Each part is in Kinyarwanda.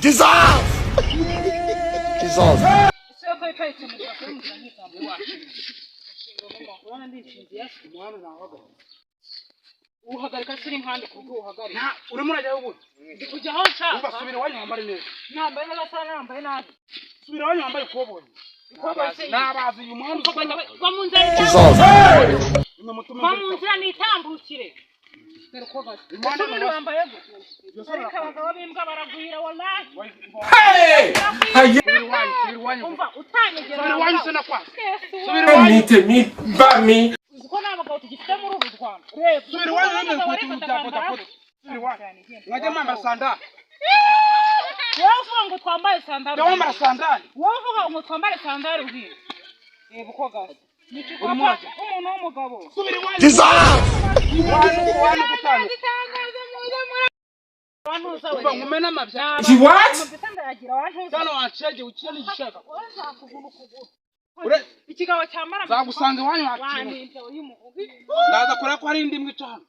Jesus! Jesus. Uhagarika suri nkande kubwo uhagarika. Urimo urajyaho ubundi. Ndi kujya aho nshaka. Umva subira iwanyu wambare neza. Nambaye neza sana nambaye nabi. Subira iwanyu wambare ikoboyi. Ikoboyi. Nabazi uyu muhanda. Va mu nzira. Jesus. Va mu nzira nitambukire. Umuntu wambaye gute? Ariko abagabo b'imbwa baragwira wallahi. Hey! Umva utanyegera. Subira iwanyu se nakwasa. Subira iwanyu. Tèmi bá mi. Uko nta bagabo tugifite muri uru Rwanda. Reba. Subira iwanyu none ku bintu bya bodaboda. Subira iwanyu. Mwajya mwambara sandali. Wowe uvuga ngo twambaye sandali. Jya wambara sandali. Wowe uvuga ngo twambare sandali ubwira. Reba uko gasa. Ni Urimo ikikopa umuntu w'umugabo. Subira iwanyu. Jesus! Iwanyu iwanyu gutanga. Wantuza we. Umva nkumena amabya. She what? Amabya ndayagira wantuza. Hano wancege ukire n'igishaka. Ikigabo cyambara. Nzagusanga iwanyu wakintu. Ndaza kureba ko hari indi imwe ica hano.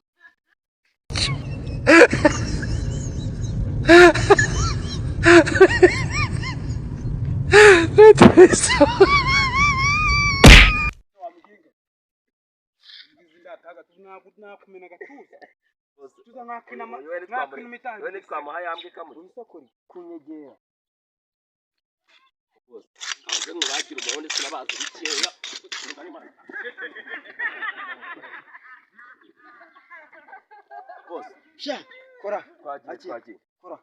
Kora. Kora.